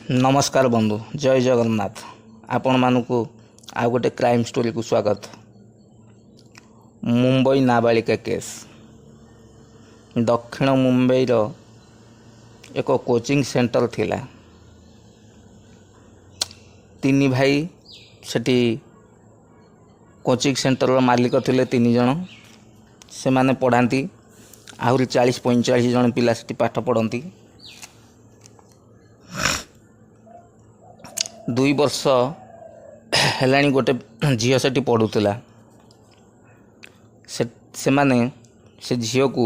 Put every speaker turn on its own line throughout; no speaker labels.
ନମସ୍କାର ବନ୍ଧୁ, ଜୟ ଜଗନ୍ନାଥ। ଆପଣମାନଙ୍କୁ ଆଉ ଗୋଟେ କ୍ରାଇମ୍ ଷ୍ଟୋରିକୁ ସ୍ୱାଗତ। ମୁମ୍ବାଇ ନାବାଳିକା କେସ୍। ଦକ୍ଷିଣ ମୁମ୍ବାଇର ଏକ କୋଚିଂ ସେଣ୍ଟର ଥିଲା। ତିନି ଭାଇ ସେଠି କୋଚିଂ ସେଣ୍ଟରର ମାଲିକ ଥିଲେ। ତିନି ଜଣ ସେମାନେ ପଢ଼ାନ୍ତି, ଆହୁରି 40-45 ଜଣ ପିଲା ସେଠି ପାଠ ପଢ଼ନ୍ତି। 2 ବର୍ଷ ହେଲାଣି ଗୋଟେ ଝିଅ ସେଠି ପଢ଼ୁଥିଲା। ସେ ସେମାନେ ସେ ଝିଅକୁ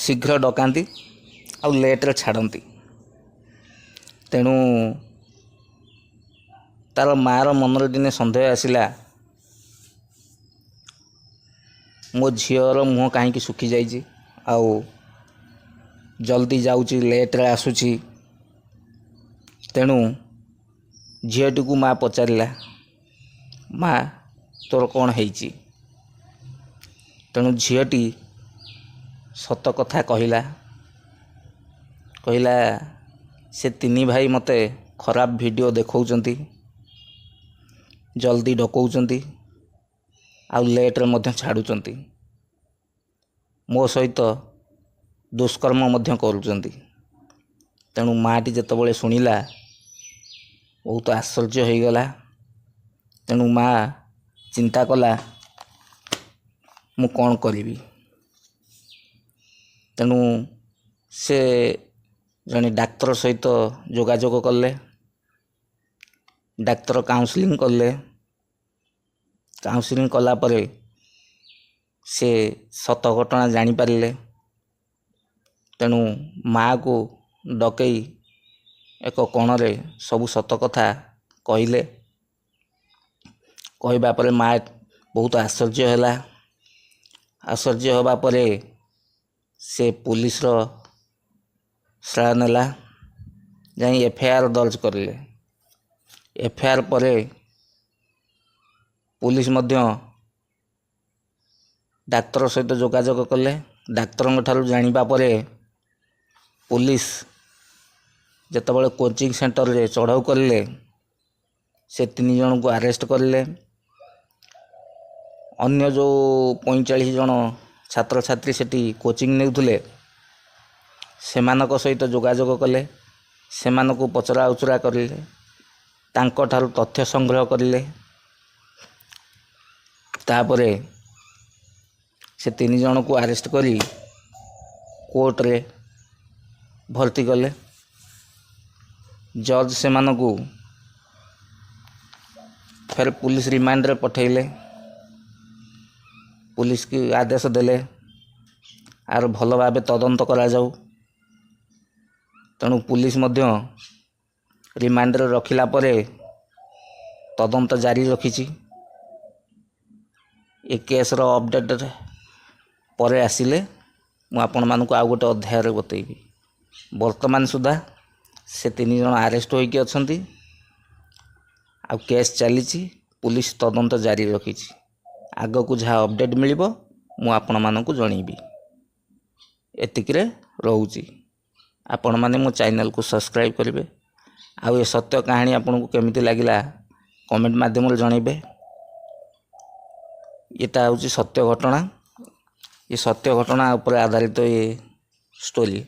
ଶୀଘ୍ର ଡକାନ୍ତି ଆଉ ଲେଟ୍ରେ ଛାଡ଼ନ୍ତି। ତେଣୁ ତାର ମାଆର ମନରେ ଦିନେ ସନ୍ଦେହ ଆସିଲା, ମୋ ଝିଅର ମୁହଁ କାହିଁକି ଶୁଖିଯାଇଛି ଆଉ ଜଲ୍ଦି ଯାଉଛି, ଲେଟ୍ରେ ଆସୁଛି? ତେଣୁ ଝିଅଟିକୁ ମା ପଚାରିଲା, ମା, ତୋର କ'ଣ ହେଇଛି? ତେଣୁ ଝିଅଟି ସତ କଥା କହିଲା। କହିଲା, ସେ ତିନି ଭାଇ ମୋତେ ଖରାପ ଭିଡ଼ିଓ ଦେଖାଉଛନ୍ତି, ଜଲ୍ଦି ଡକଉଛନ୍ତି ଆଉ ଲେଟ୍ରେ ମଧ୍ୟ ଛାଡ଼ୁଛନ୍ତି, ମୋ ସହିତ ଦୁଷ୍କର୍ମ ମଧ୍ୟ କରୁଛନ୍ତି। ତେଣୁ ମାଆଟି ଯେତେବେଳେ ଶୁଣିଲା, ବହୁତ ଆଶ୍ଚର୍ଯ୍ୟ ହୋଇଗଲା। ତେଣୁ ମା ଚିନ୍ତା କଲା, ମୁଁ କ'ଣ କରିବି? ତେଣୁ ସେ ଜଣେ ଡାକ୍ତର ସହିତ ଯୋଗାଯୋଗ କଲେ। ଡାକ୍ତର କାଉନସିଲିଂ କଲେ। କାଉନସିଲିଂ କଲା ପରେ ସେ ସତ ଘଟଣା ଜାଣିପାରିଲେ। ତେଣୁ ମାଆକୁ ଡକେଇ ଏକ କୋଣରେ ସବୁ ସତ କଥା କହିଲେ। କହିବା ପରେ ମା ବହୁତ ଆଶ୍ଚର୍ଯ୍ୟ ହେଲା। ଆଶ୍ଚର୍ଯ୍ୟ ହେବା ପରେ ସେ ପୋଲିସର ଶ୍ରୟ ନେଲା, ଯାଇ ଏଫଆଇଆର୍ ଦର୍ଜ କରିଲେ। ଏଫଆଇଆର୍ ପରେ ପୋଲିସ ମଧ୍ୟ ଡାକ୍ତର ସହିତ ଯୋଗାଯୋଗ କଲେ। ଡାକ୍ତରଙ୍କ ଠାରୁ ଜାଣିବା ପରେ ପୋଲିସ ଯେତେବେଳେ କୋଚିଂ ସେଣ୍ଟରରେ ଚଢ଼ାଉ କରିଲେ, ସେ ତିନି ଜଣଙ୍କୁ ଆରେଷ୍ଟ କରିଲେ। ଅନ୍ୟ ଯେଉଁ 45 ଜଣ ଛାତ୍ରଛାତ୍ରୀ ସେଠି କୋଚିଂ ନେଉଥିଲେ, ସେମାନଙ୍କ ସହିତ ଯୋଗାଯୋଗ କଲେ, ସେମାନଙ୍କୁ ପଚରା ଉଚରା କରିଲେ, ତାଙ୍କଠାରୁ ତଥ୍ୟ ସଂଗ୍ରହ କରିଲେ। ତାପରେ ସେ ତିନି ଜଣକୁ ଆରେଷ୍ଟ କରି କୋର୍ଟରେ ଭର୍ତ୍ତି କଲେ। ଜଜ୍ ସେମାନଙ୍କୁ ଫେର ପୁଲିସ ରିମାଣ୍ଡରେ ପଠାଇଲେ। ପୁଲିସକୁ ଆଦେଶ ଦେଲେ, ଆର ଭଲ ଭାବେ ତଦନ୍ତ କରାଯାଉ। ତେଣୁ ପୁଲିସ ମଧ୍ୟ ରିମାଣ୍ଡରେ ରଖିଲା ପରେ ତଦନ୍ତ ଜାରି ରଖିଛି। ଏ କେସ୍ର ଅପଡ଼େଟ୍ ପରେ ଆସିଲେ ମୁଁ ଆପଣମାନଙ୍କୁ ଆଉ ଗୋଟେ ଅଧ୍ୟାୟରେ ବତେଇବି। ବର୍ତ୍ତମାନ ସୁଦ୍ଧା ସେ ତିନି ଜଣ ଆରେଷ୍ଟ ହୋଇକି ଅଛନ୍ତି ଆଉ କେସ୍ ଚାଲିଛି। ପୁଲିସ ତଦନ୍ତ ଜାରି ରଖିଛି। ଆଗକୁ ଯାହା ଅପଡ଼େଟ୍ ମିଳିବ, ମୁଁ ଆପଣମାନଙ୍କୁ ଜଣେଇବି। ଏତିକିରେ ରହୁଛି। ଆପଣମାନେ ମୋ ଚ୍ୟାନେଲକୁ ସବସ୍କ୍ରାଇବ୍ କରିବେ ଆଉ ଏ ସତ୍ୟ କାହାଣୀ ଆପଣଙ୍କୁ କେମିତି ଲାଗିଲା, କମେଣ୍ଟ ମାଧ୍ୟମରେ ଜଣେଇବେ। ଏଇଟା ହେଉଛି ସତ୍ୟ ଘଟଣା। ଏ ସତ୍ୟ ଘଟଣା ଉପରେ ଆଧାରିତ ଏ ଷ୍ଟୋରି।